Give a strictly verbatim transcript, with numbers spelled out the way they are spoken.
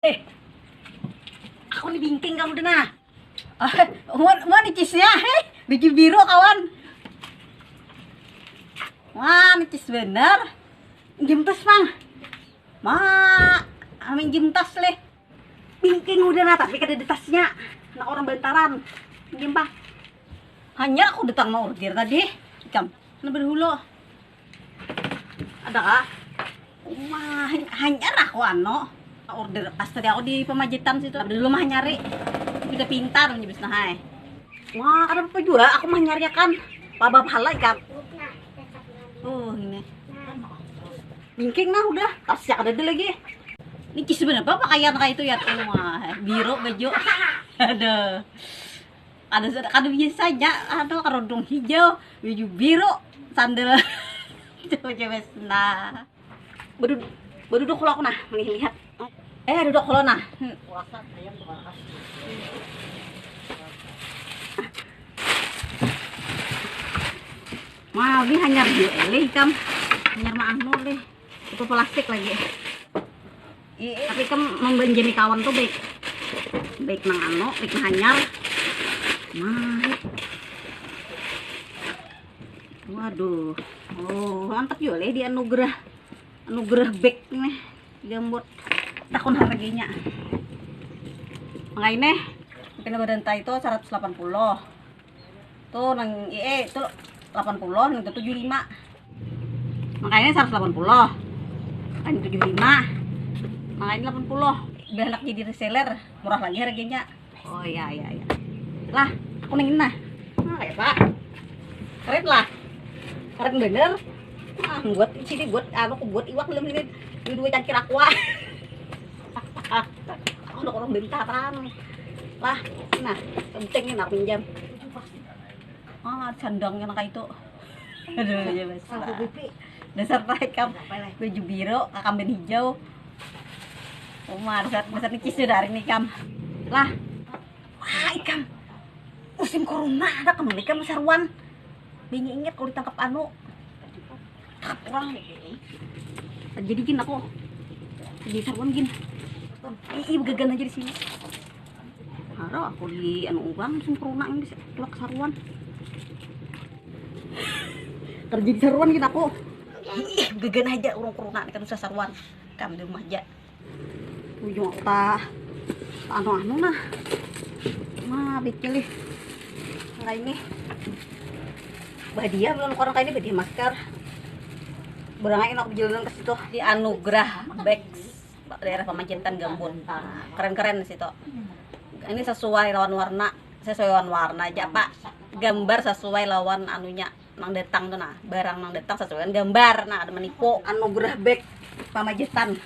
Eh, aku ni bingking kamu dah nah. Wah, wah nicisnya, heh, baju biru kawan. Wah, nicis bener. Jemtus pang. Ma, amin jemtas leh. Bingking udah nah, tapi kada ada tasnya. Anak orang bantaran. Pinjam pang. Hanya aku datang mau order tadi. Ikam, mana berhulu? Ada kah? Uma, hanyar aku anu order pas tadi aku di pemajitan situ. Ada dulu mah nyari. Kita pintar menyebut nah hai. Wah, ada apa juga? Aku mah nyari kan. Pabab halai kan. Oh, ini. Bingking nah udah. Tas yang ada lagi. Ini kisah bener apa pakaian kayak itu ya tuh mah. Biru baju. Aduh. Ada kada biasanya atau kerudung hijau, baju biru, sandal. Coba coba nah. Beduduk, beduduk kalau aku nah melihat. Eh, duduk kalau nah. Hmm. Wah, ini hanyar dia leh ikam. Hanyar maanu leh. Itu plastik lagi. Tapi ikam membenjami kawan tuh baik. Baik nang anu, baik nang hanyar. Nah. Waduh. Oh, mantap juga leh di anugerah. Anugerah bag nih. Gambut. Takun harganya. Makanya nih, mungkin badan itu seratus delapan puluh. Tuh nang ie itu delapan puluh, nang itu tujuh lima. Makanya seratus delapan puluh. Makanya tujuh lima. Makanya delapan puluh. Biar anak jadi reseller, murah lagi harganya. Oh iya iya iya. Lah, aku nengin nah. Nah, kayak apa? Keren lah. Keren bener. Ah, buat sini buat anu aku buat iwak dalam ini. Ini dua cangkir aqua. Aku udah orang bentaran. Lah, nah, pentingnya nak pinjam. Ah, sandangnya nak itu. Aduh, ya wes lah. Dasar pakai kam baju biru, kakamben hijau. Umar, dasar, dasar nicis sudah hari ini kam. Lah, wah ikam. Musim corona ada kam ikam saruan. Bini ingat kalau ditangkap anu. Tangkap orang. Jadi gin aku. Jadi saruan gin. Ih, ih, begagan aja di sini. Harau aku di anu orang sempurna ini bisa tulak saruan. Kerja di saruan kita aku. Ih, begagan aja orang corona ini kan susah saruan. Kam di rumah aja. Ujung aku ta anu anu nah. Nah, bikil ih. Nah, ini. Bah dia belum orang kayak ini bah dia masker. Berangai enak berjalan ke situ di Anugerah Bex. Daerah Pamajitan Gambut. Keren-keren di situ. Ini sesuai lawan warna, sesuai lawan warna aja pak. Gambar sesuai lawan anunya nang datang tuh nah, barang nang datang sesuai dengan gambar nah, ada menipu. Anugerah Bag Pamajitan.